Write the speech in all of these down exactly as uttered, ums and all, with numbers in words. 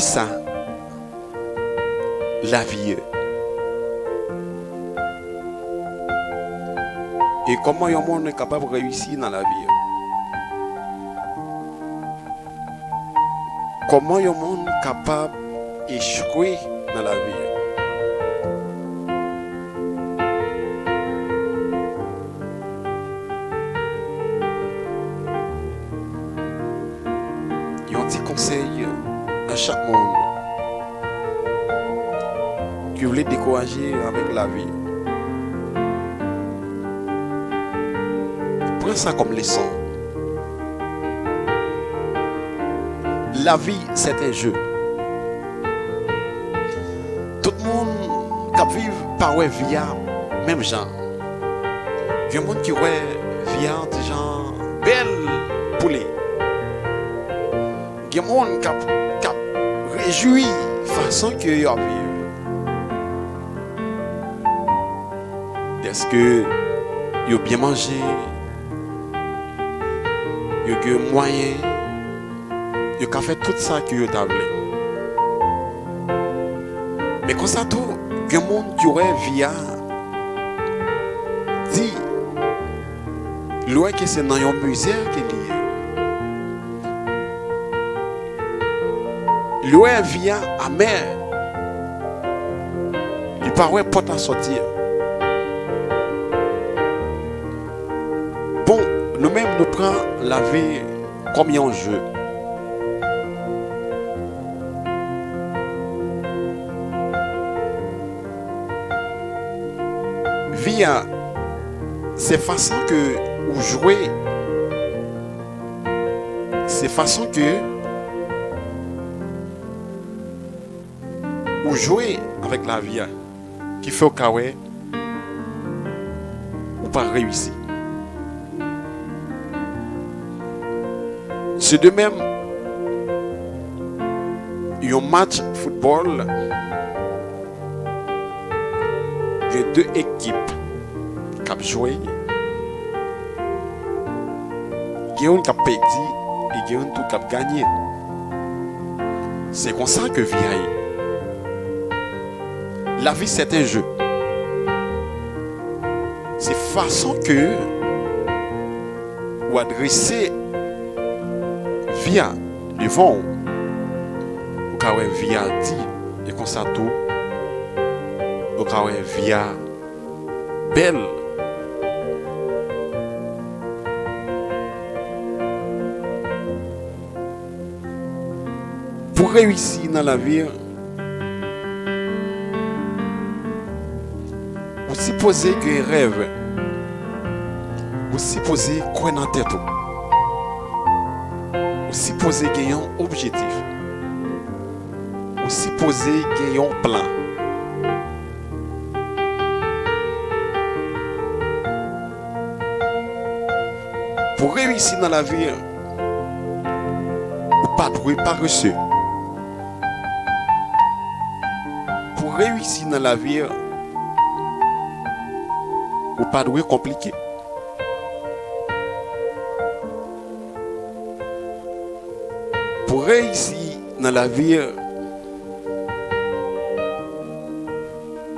Sa lavi ye. E kòman yon moun kapab reyisi nan lavi? Kòman yon moun kapab echwe nan lavi? Yon ti konsèy a chak moun ki vle dekouraje avèk lavi. Pran sa kòm leson. La vie, c'est un jeu. Tout moun k ap viv pa wè vi a menm jan. Gen moun ki wè vi a ti jan bèl pou li. Gen moun k ap, k ap rejwi fason ke y ap viv. Dèske yo byen manje, yo gen mwayen, yo ka fè tout sa ke yo ta vle. Men konsa tou, gen moun ki wè vi a di, li wè ke se nan yon mizè ke li ye. Li wè vi a amè. Li pa wè pòt a sòti a. Bon, nou menm nou pran lavi kòm yon je. Vi a, se fason ke ou jwe, se fason ke ou jwe avèk lavi a ki fè w ka wè ou pa reyisi. Se de menm, yon match foutbòl, gen de ekip k ap jwe, gen youn k ap pèdi e gen youn tou k ap ganye. Se konsa ke vi a ye. La vie, c'est un jeu. Se fason ke ou adrese vi a devan w. Ou ka wè vi a di, e konsa tou, ou ka wè vi a bèl. Pou reyisi nan lavi, ou sipoze gen rèv. Ou sipoze kwè nan tèt ou. Ou sipoze gen yon objektif. Ou sipoze gen yon plan. Pou reyisi nan lavi, ou pa dwe parese. Pou reyisi nan lavi, ou pa dwe konplike. Pou reyisi nan lavi,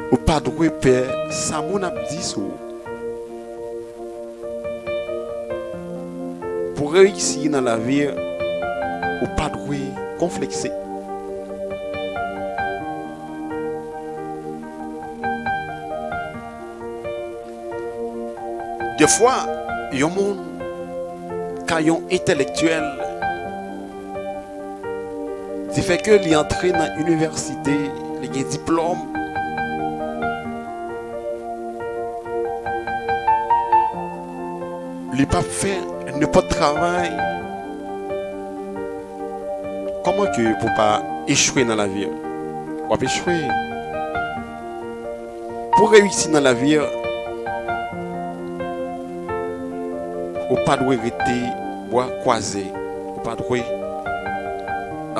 ou pa dwe pè sa moun ap di sou ou. Pou reyisi nan lavi, ou pa dwe konplekse. Defwa, yon moun ka yon entèlektyèl, difèt ke li antre nan inivèsite, li gen diplòm, li p ap fè nenpòt travay. Kòman ke pou pa echwe nan lavi a? W ap echwe. Pou reyisi nan lavi a, ou pa dwe rete bra kwaze, ou pa dwe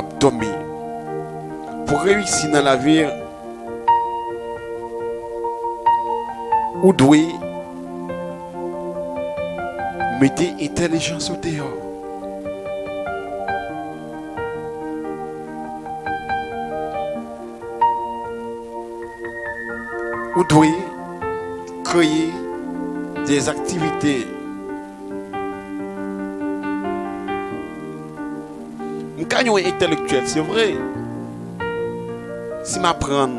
ap dòmi. Pou reyisi nan lavi a, ou dwe mete entèlijans ou deyò. Ou dwe kreye de aktivite. M ka yon entèlektyèl, se vre. Si m aprann,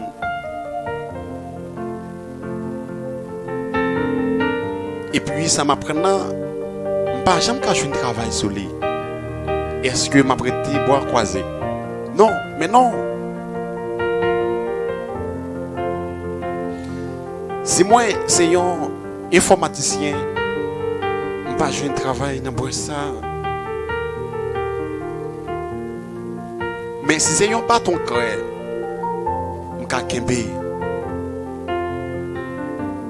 epi sa m aprann nan, m pa janm ka jwenn travay sou li. Èske m ap rete bra kwaze? Non, men non. Si mwen se yon enfòmatisyen, m pa jwenn travay nan branch sa. Men si se yon baton krè, m ka kenbe.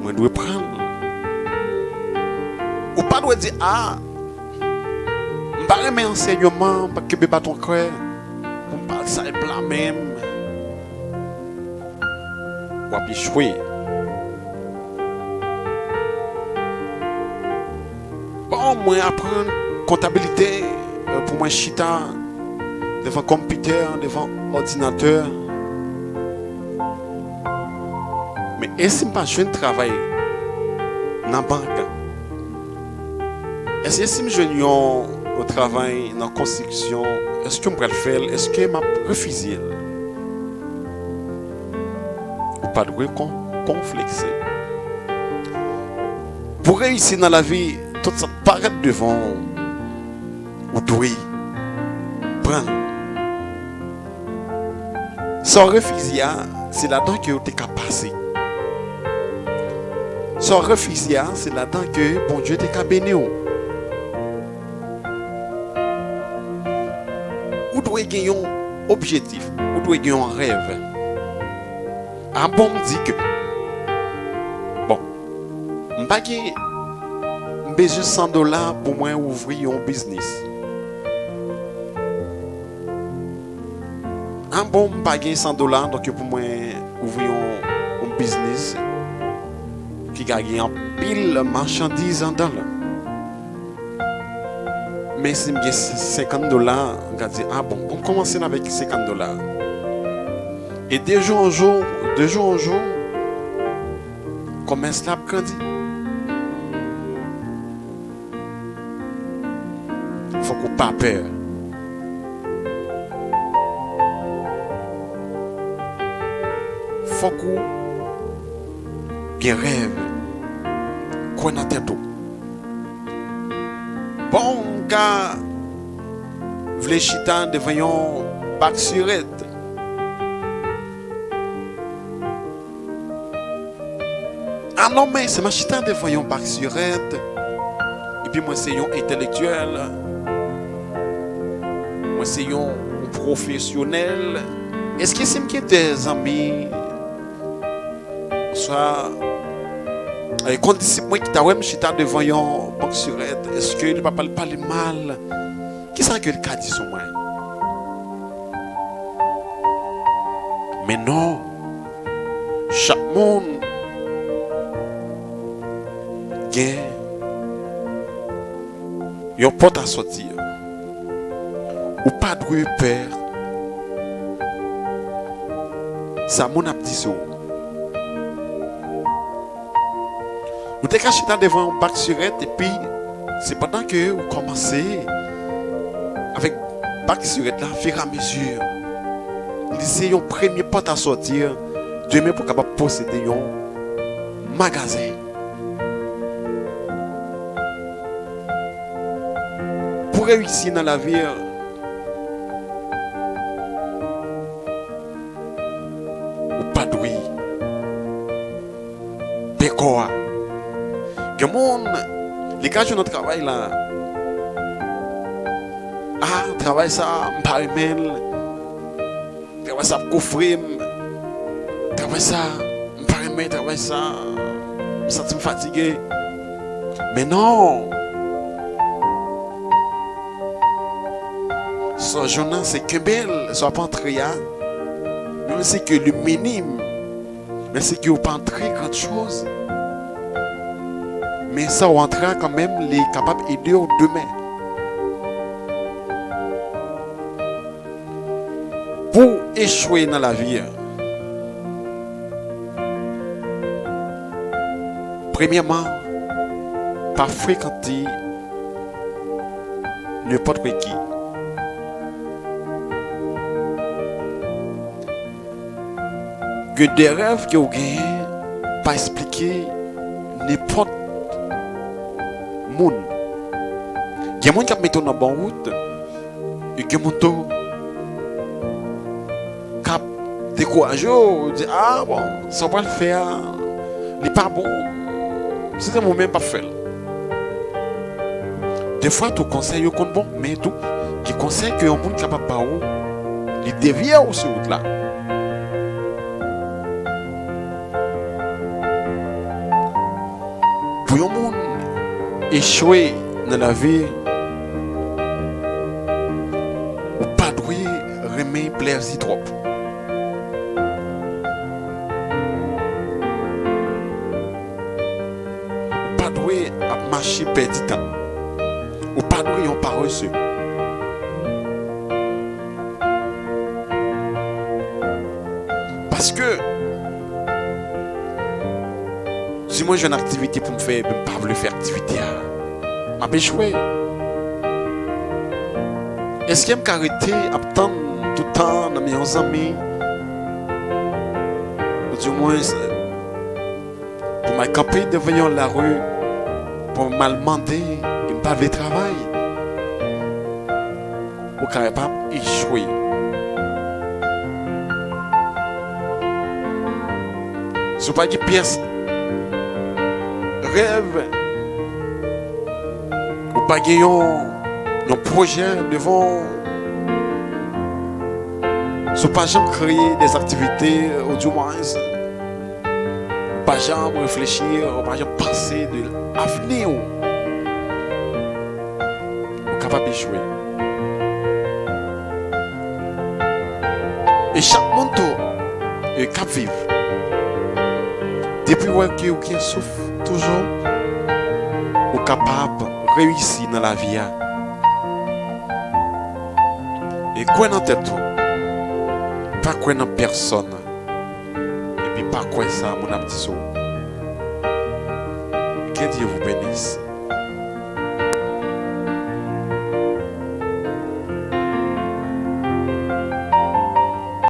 Mwen dwe pran l. Ou pa dwe di, "A, m pa renmen ansèyman, m pa kenbe baton krè." Pou m pa sa e pla menm. W ap echwe. Bon, mwen aprann kontabilite, euh, pou mwen chita devan konpitè, devan òdinatè. Men e si m pa jwenn travay nan bank? Èske si m jwenn yon, yon travay nan konstriksyon, èske m pral fè l? Èske m ap refize l? Ou pa dwe kon-, konflekse. Pou reyisi nan lavi, tout sa k parèt devan w, ou dwe pran l. Sa w refize a, se ladan ke w te ka pase. Sa w refize a, se ladan ke Bondye te ka beni w. Ou dwe gen yon objektif, ou dwe gen yon rèv. A bon, m di ke, bon, m pa gen, m bezwen san dola pou mwen ouvri yon biznis. A bon, m pa gen san dola, donk pou mwen ouvri yon, yon biznis ki ka gen anpil machandiz anndan l. Men si m gen senkant dola, m ka di, "A bon, bon, m kòmanse l avèk senkant dola." E de jou an jou, de jou an jou, kòmès la ap grandi. Fòk ou pa pè. Fòk ou gen rèv. Kwè nan tèt ou. Bon, m ka vle chita devan yon bak sirèt. A non, men si m ap chita devan yon bak sirèt, epi mwen se yon entèlektyèl, mwen se yon pwofesyonèl, èske si m gen de zanmi, oswa, e, kondisip mwen ki ta wè m chita devan yon bak sirèt, èske li pa pral pale mal? Kisa ke l ka di sou mwen? Men non, chak moun gen yon pòt a sòti. Ou pa dwe pè sa moun ap di sou ou. Ou te ka chita devan yon bak sirèt, epi se pandan ke ou kòmanse avèk bak sirèt la, firamezi, li se yon premye pòt a sòti demen pou w kapab posede yon magazen. Pou reyisi nan lavi, ou pa dwe pè kò a. Gen moun, li ka jwenn yon travay la. A, travay sa, m pa renmen l. Travay sa ap kofre m. Travay sa, m pa renmen travay sa. M santi m fatige. Men non. Sa w jwenn nan, se kenbe l, sa w ap antre a. Menm si ke li minim, men si ke w pa antre gran choz. Men sa w antre a kanmenm, li kapab ede w demen. Pou w echwe nan lavi a, Premyèman, pa frekante nenpòt ki. Gen de rèv ke w genyen, pa esplike nenpòt moun. Gen moun k ap mete w nan bon wout, e gen moun tou k ap dekouraje w, di, "A, bon, sa w pral fè a, li pa bon. Si se mwen menm, m p ap fè l." Defwa, tou konsèy yo konn bon, men tou, gen konsèy ke yon moun kapab ba ou, li devye ou sou wout la. Pou yon moun echwe nan lavi, ou pa dwe renmen plèzi twòp. Ou pa dwe ap mache pèdi tan. Ou pa dwe yon parese. Paske, si mwen jwenn aktivite pou m fè, epi m pa vle fè aktivite a, m ap echwe. Èske m ka rete ap tann tout tan nan men yon zanmi? Ou di mwen, pou m al kanpe devan yon lari, pou m al mande, e m pa vle travay. Ou kapab echwe. Si w pa gen pyès rèv, ou pa gen yon, yon pwojè devan w, si w pa janm kreye de aktivite, ou di mwen, ou pa janm reflechi, ou pa janm panse de avni w, ou kapab echwe. E chak moun tou, e k ap viv, depi w wè ke ou gen souf toujou, ou kapab reyisi nan lavi a. E kwè nan tèt ou, pa kwè nan pèsonn. Epi pa kwè sa moun ap di sou ou. Que Dieu vous bénisse.